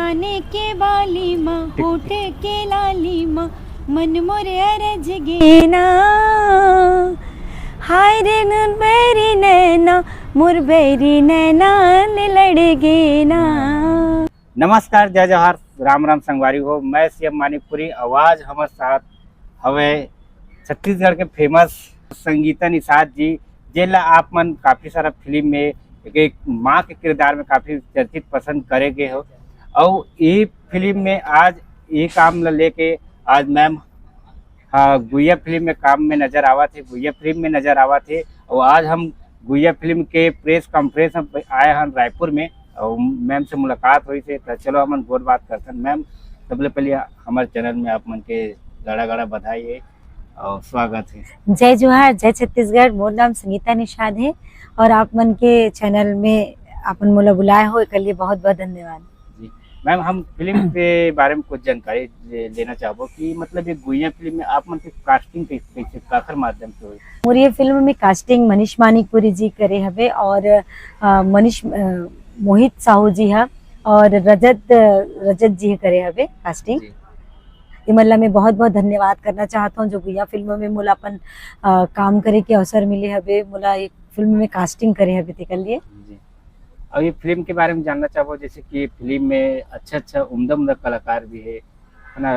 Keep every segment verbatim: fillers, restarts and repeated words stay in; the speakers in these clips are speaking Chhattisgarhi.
आने के बाली माँ, होठे के लाली माँ, मन मोर अरज गेना। हाय रे नून बैरी नैना, मोर बैरी नैना ले लड़ गेना। नमस्कार, जय जोहार, राम राम संगवारी हो। मैं सीएम मानिकपुरी। आवाज हमर साथ हवे छत्तीसगढ़ के फेमस संगीता निषाद जी, जेला आप मन काफी सारा फिल्म में एक, एक माँ के किरदार में काफी चर्चित पसंद करे गे हो। अउ ये फिल्म में आज ये काम ल लेके आज मैम, हाँ, गुइया फिल्म में काम में नजर आवत हे, गुइया फिल्म में नजर आवत हे। अउ आज हम गुइया फिल्म के प्रेस कॉन्फ्रेंस में आए हन रायपुर में, अउ मैम से मुलाकात होइस हे। त चलो हमन गोठ बात करथन। मैम, सबले पहले हमर चैनल में आप मन के गाड़ा गाड़ा बधाई हे अउ स्वागत हे। जय जोहार, जय छत्तीसगढ़। मोर नाम संगीता निषाद हे अउ आप मन के चैनल में आप मन मोला बुलाए हो, एकर लिए बहुत बहुत धन्यवाद। जी मैम, हम फिल्म के बारे में कुछ जानकारी ले-, लेना चाहबो कि मतलब ये गुइया फिल्म में आप मन के कास्टिंग कैसे, कैसे, काखर माध्यम से होइस? मोर ये फिल्म में कास्टिंग मनीष मानिकपुरी जी करे हवे अउ, अ, मनीष, अ, मोहित साहू जी ह अउ रजत, अ, रजत जी ह करे हवे कास्टिंग। जी। ये मन ला मैं बहुत बहुत धन्यवाद करना चाहत हूँ, जो गुइया फिल्म में मोला अपन, अ, काम करे के अवसर मिले हवे, मोला एक फिल्म में कास्टिंग करे हवे तेकर लिए। जी। अउ ये फिल्म के बारे में जानना चाहबो, जैसे कि फिल्म में अच्छा अच्छा उम्दा उम्दा कलाकार भी हे, है ना?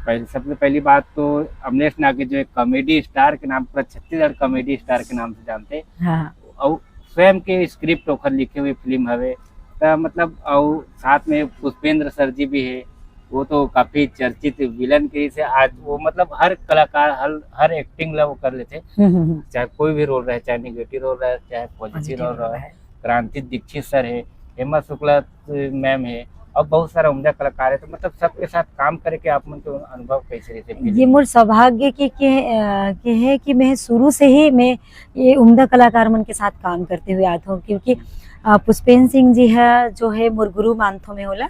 पहले, सबसे पहली बात तो अमलेश नागेश जो एक कॉमेडी स्टार के नाम, पूरा छत्तीसगढ़ कॉमेडी स्टार के नाम से जानते हैं। हाँ। अउ स्वयं के स्क्रिप्ट ओखर लिखे हुए फिल्म हवे, त मतलब, अउ साथ में पुष्पेंद्र सर जी भी हे, वो तो काफी चर्चित विलन के से आज वो मतलब हर कलाकार, हर, हर एक्टिंग ला वो कर लेथे। हम्म, हम्म, हम्म। चाहे कोई भी रोल रहे, चाहे निगेटिव रोल रहे, चाहे पॉजिटिव पॉजिटिव रोल रोल रहे। रहे। क्रांति दीक्षित सर हे, हेमा शुक्ला मैम हे, अउ बहुत सारा उम्दा कलाकार हे। तो मतलब सबके साथ काम करे के आप मन के अनुभव कैसे रहिथे फिल्म ये में? मोर सौभाग्य के, के, अ, के हे कि मैं शुरू से ही मैं ये उम्दा कलाकार मन के साथ काम करते हुए आत हूँ, क्योंकि, अ, पुष्पेंद्र सिंह जी है, जो है मोर गुरु मानथो मैं ओला,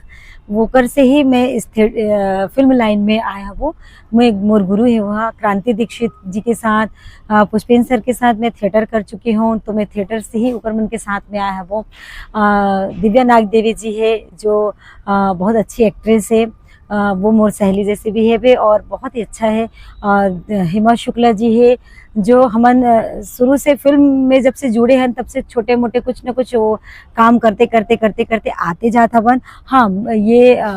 वोकर से ही मैं इस थे-, अ, फिल्म लाइन में आए हवो। मैं मोर गुरु हे वहाँ, क्रांति दीक्षित जी के साथ, अ, पुष्पेंद्र सर के साथ मैं थिएटर कर चुकी हूँ, तो मैं थिएटर से ही ओकर मन के साथ में आए हवो। अ, दिव्या नाग देवी जी हे, जो, अ, बहुत अच्छी एक्ट्रेस हे, अ, वो मोर सहेली जैसे भी हेबे अउ बहुत ही अच्छा हे। अउ हेमा शुक्ला जी हे, जो हमन, अ, शुरू से फिल्म में जब से जुड़े हन, तब से छोटे मोटे कुछ न कुछ वो काम करते, करते, करते, करते आते जात हवन। हाँ, ये, अ,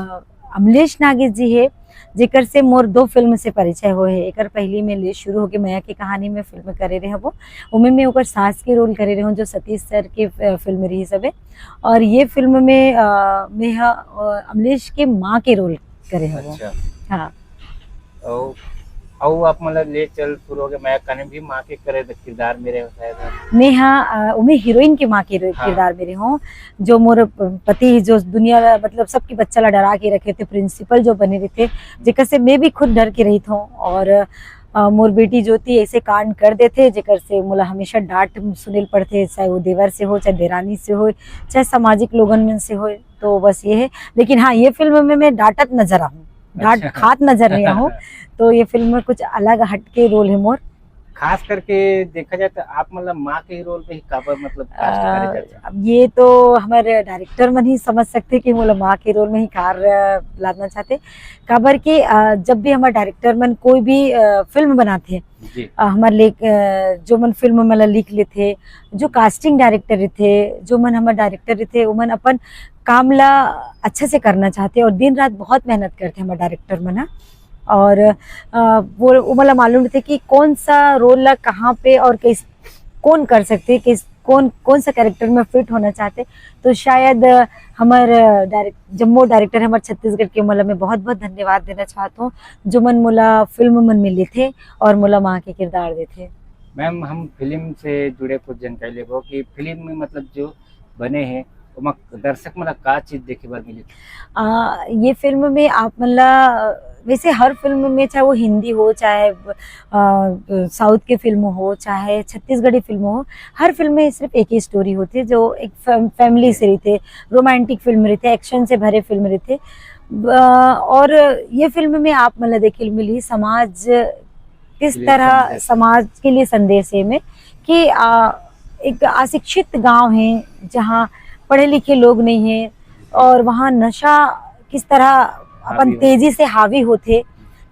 अमलेश नागेश जी हे, जेकर से मोर दो फिल्म से परिचय होए हे। एकर पहली में ले शुरू होके मया के कहानी में फिल्म करे रहे हवो, ओमे मैं ओकर सास के रोल करे रहे हूँ, जो सतीश सर के, अ, फिल्म रहिस हवे। अउ ये फिल्म में, अ, मैं ह, अ, अमलेश के माँ के रोल करे हवो। अच्छा। हाँ। अउ, अउ आप मतलब ले चल शुरू होके मया कहानी भी माँ के करे द-, किरदार में रहे हो शायद। मैं हाँ, अ, ओमे हीरोइन के माँ के रो-, हाँ। किरदार में रहे हूँ, जो मोर प-, पति जो दुनिया ला, मतलब सबके बच्चा ला डरा के रखे थे, प्रिंसिपल जो बने रहिथे, जेकर से मैं भी खुद डर के रहित हूँ। अउ, अ, मोर बेटी ज्योति ऐसे कांड कर देथे, जेकर से मोला हमेशा डांट सुने ल पड़थे, चाहे वो देवर से हो, चाहे देरानी से हो, चाहे सामाजिक लोगन मन से हो। तो बस ये हे। लेकिन हाँ, ये फिल्म में मैं डांटत नजर आहूँ, डांट अच्छा। खात नजर नहीं आहूँ। तो ये फिल्म में कुछ अलग हटके रोल हे मोर। खास करके देखा जाए तो आप मतलब माँ के रोल में ही काबर मतलब कास्ट करे अ, जाथे? अब ये तो हमर डायरेक्टर मन ही समझ सकथे कि मोला माँ के रोल में ही कार, अ, लादना चाहथे। काबर कि, अ, जब भी हमर डायरेक्टर मन कोई भी, अ, फिल्म बनाथे, जी। अ, हमर लेख, अ, जो मन फिल्म मन ला लिख लेथे, जो कास्टिंग डायरेक्टर रहिथे, जो मन हमर डायरेक्टर रहिथे, ओमन अपन काम ला अच्छा से करना चाहथे अउ दिन रात बहुत मेहनत करथे हमर डायरेक्टर मन ह। अउ, अ, वो, ओमन ला मालूम रहिथे कि कौन सा रोल ला कहाँ पे अउ किस, कौन कर सकथे, किस, कौन, कौन सा कैरेक्टर में फिट होना चाहथे। तो शायद, अ, हमर, अ, डायरेक्ट-, जम्मो डायरेक्टर हमर छत्तीसगढ़ के, ओमन ला मैं बहुत-बहुत धन्यवाद देना चाहत हूँ, जो मन मोला फिल्म मन में लेथे अउ मोला माँ के किरदार देथे। मैम, हम फिल्म से जुड़े कुछ जानकारी लेबो कि फिल्म में मतलब जो बने हे, ओमा दर्शक मन ला का चीज देखे बर मिली? आ, ये फिल्म में आप मन ला, वैसे हर फिल्म में, चाहे वो हिंदी हो, चाहे, अ, साउथ के फिल्म हो, चाहे छत्तीसगढ़ी फिल्म हो, हर फिल्म में सिर्फ एक ही स्टोरी होथे, जो एक फैम-, फैमिली से रहिथे, रोमांटिक फिल्म रहिथे, एक्शन से भरे फिल्म रहिथे। ब-, अउ ये फिल्म में आप मन ला देखे ल मिलही समाज किस के लिए तरह संदेश? समाज के लिए संदेश हे में कि, आ, एक अशिक्षित गांव हे, जहां पढ़े लिखे लोग नहीं हे अउ वहां नशा किस तरह अपन हावी होथे। तेजी से हावी होथे,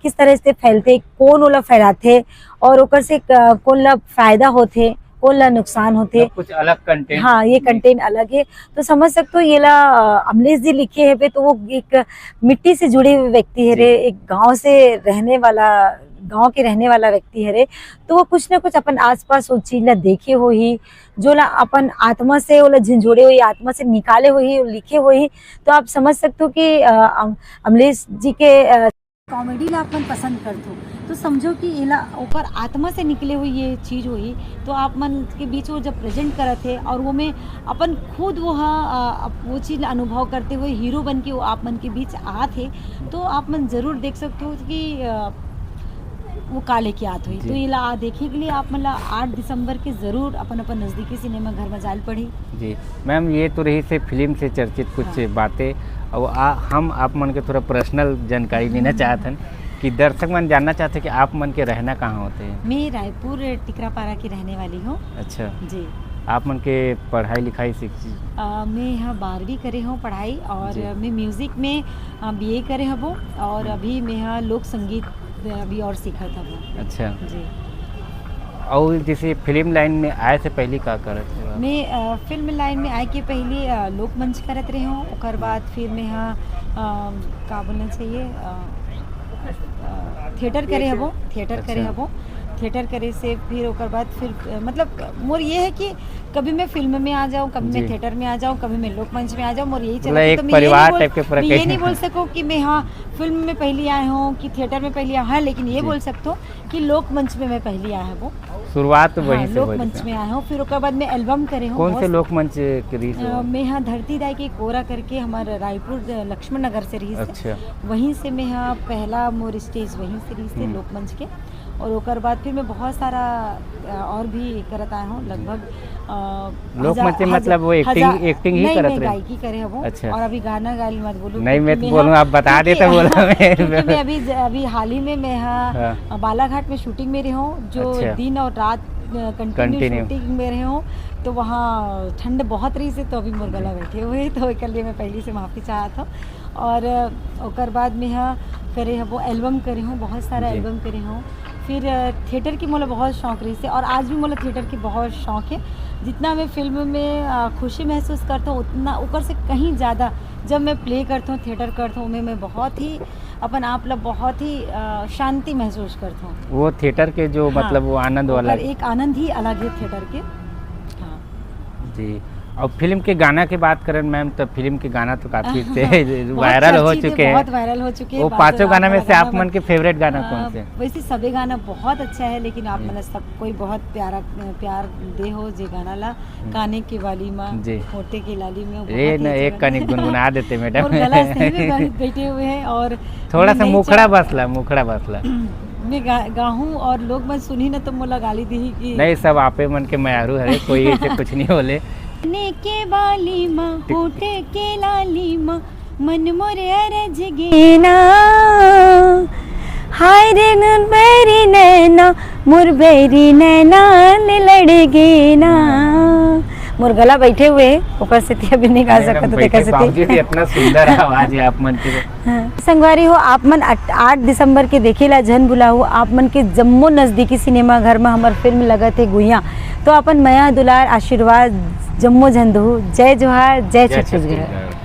किस तरह से फैलथे, कौन ओला फैलाथे और ओकर से क-, कौन ला फायदा होथे, कौन ला नुकसान होथे। मतलब कुछ अलग कंटेंट। हाँ, ये जी। कंटेंट अलग है। तो समझ सकते हो, ये ला, अ, अमलेश जी लिखे हवे, तो वो एक मिट्टी से जुड़े हुए व्यक्ति जी। हरे, एक गांव से रहने वाला, गांव के रहने वाला व्यक्ति हरे। तो वो कुछ ना कुछ अपन आसपास वो चीज ला देखे होही, जो ला अपन आत्मा से ओला झिझोड़े होही, आत्मा से निकाले होही, लिखे होही। तो आप समझ सकते हो कि, अ, अम-, अमलेश जी के, अ, कॉमेडी ला आप मन पसंद करथो, तो समझो कि एला ओकर आत्मा से निकले हुई ये चीज होही। तो आप मन के बीच वो जब प्रेजेंट करत हे और वो में अपन खुद वो हा, अ, अप-, वो चीज ला अनुभव करते हुए हीरो बन के वो आप मन के बीच आत हे, तो आप मन जरूर देख सकते हो कि, अ, वो का लेके आत होही। जी। तो एला आ देखे के लिए आप मन ला आठ दिसंबर के जरूर अपन अपन नजदीकी सिनेमा घर में जाए ल पड़ही। जी मैम, ये तो रहिसे फिल्म से चर्चित कुछ हाँ। बातें। और आ, हम आप मन के थोड़ा पर्सनल जानकारी लेना चाहत हन कि दर्शक मन जानना चाहथे कि आप मन के रहना कहाँ होथे? मैं रायपुर टिकरापारा की रहने वाली हूँ। अच्छा। जी। आप मन के पढ़ाई लिखाई से अ, मैं यहाँ बारहवीं करे हूँ पढ़ाई और जी। मैं म्यूजिक में, अ, बीए करे हबो और हम्म। अभी मैं यहाँ लोक संगीत अभी और सीखत हबो। अच्छा। जी। और जैसे फिल्म लाइन में आए से पहले का करत रहे आप? मैं, अ, फिल्म लाइन में आए के पहले, अ, लोकमंच करत रहे हूँ, ओकर बाद फिर मैं यहाँ, अ, का बोलना चाहिए, अ, अ, थिएटर करे हबो, थिएटर करे अच्छा। हबो। थिएटर करे से फिर ओकर बाद फिर, अ, मतलब मोर ये है कि कभी मैं फिल्म में आ जाऊँ, कभी मैं जी। थिएटर में आ जाऊँ, कभी मैं लोकमंच में आ जाऊँ, मोर यही मतलब चलत है। एक तो मैं ये नहीं परिवार बोल, टाइप के पूरा मैं ये कैसे? नहीं बोल सकूँ कि मैं यहाँ फिल्म में पहली आए हूँ कि थिएटर में पहली आए हूँ, हाँ, लेकिन ये जी। बोल सकते हो कि लोकमंच में मैं पहली आए हूँ। शुरुआत तो हाँ, वहीं से लोकमंच होइस। में आए हूँ, फिर ओकर बाद मैं एल्बम करे हूँ, कौन से बहुत लोकमंच के रहिस अ, हो? मैं यहाँ धरती दाई के कोरा करके हमारे रायपुर, अ, लक्ष्मण नगर से रहिस हे। अच्छा। वहीं से मैं यहाँ पहला मोर स्टेज वहीं से रहिस हे हम्म। लोकमंच के। और ओकर बाद फिर मैं बहुत सारा, अ, और भी करत आए हूँ, जी। लगभग, अ, लोकमंच हजार, में मतलब वो हजार, एक्टिंग, हजार, एक्टिंग ही नहीं, करत मैं रहे? गायकी करे हबो। अच्छा। और अभी गाना गाए ल मत बोलो, नहीं, क्योंकि मैं तो मैं बोलूँ, हाँ, आप बता क्योंकि देते बोला मैं। क्योंकि मैं अभी ज-, अभी हाल ही में मैं हाँ, हाँ। अ, बालाघाट में शूटिंग में रहे हूँ, जो अच्छा। दिन और रात, अ, कंटिन्यू कंटिन्यू। शूटिंग में रहे हूँ, तो वहाँ ठंड बहुत रहिस हे, तो अभी मोर गला जी। बैठे हुए, तो एकर लिए मैं पहले से माफी चाहत हूँ। और ओकर बाद में हा करे हबो, एल्बम करे हूँ, बहुत सारा जी। एल्बम करे हूँ। फिर, अ, थिएटर की मोला बहुत शौक रहिस हे और आज भी मोला थिएटर की बहुत शौक है। जितना मैं फिल्म में, अ, खुशी महसूस करता हूँ, उतना ओकर से कहीं ज़्यादा जब मैं प्ले करता हूँ, थिएटर करता हूँ, मैं, मैं बहुत ही अपन आप ला बहुत ही, अ, शांति महसूस करता हूँ। वो थिएटर के जो हाँ, मतलब वो आनंद वाला ओकर एक आनंद ही अलग है थिएटर के। हाँ। जी, और फिल्म के गाना के बात करें मैम, तो फिल्म के गाना तो काफी से बहुत वायरल हो चर्चित है, चुके हैं। बहुत वायरल हो चुके हैं, वो बातों पांचों रात गाना में वाला से आप गाना। मन के फेवरेट गाना कौन अ, से? वैसे सबे गाना बहुत अच्छा है, लेकिन आप जी। मन सब कोई बहुत प्यारा, प्यार दे हो जे गाना ला, हम्म। काने के बाली मा, जी। होठे के लाली में, वो ए बहुत ही न, अच्छा एक गाना कनिक है। गुनगुना देते मैडम। और गला सही में बै-, बैठे हुए हैं और थोड़ा मैं सा नहीं मुखड़ा चाह- बसला, मुखड़ा बसला। मैं गा-, गाहूँ और लोग मन सुनही ना तो मोला गाली दीही कि नहीं, सब आपे मन के मयारू हरे, कोई ऐसे कुछ नहीं बोले। काने के बाली मा, होठे के लाली मा, मन मोर अरज गे ना, हाय रे मोर बैरी नैना, मोर बैरी नैना ले लड़ गे ना। मोर गला बैठे हुए है, ओकर सेती अभी नहीं गा नहीं, सकत, एकदम तो तेकर बैठे सेती। बावजूद भी इतना सुंदर आवाज है आप मन के। हाँ। संगवारी हो, आप मन अट-, आठ दिसंबर के देखे ला झन भुलाहू, आप मन के जम्मो नजदीकी सिनेमा घर में हमर फिल्म लगत है गुइया, तो अपन मया दुलार आशीर्वाद जम्मो झन दहू। जय जोहार, जय जय छत्तीसगढ़। छत्तीसगढ़।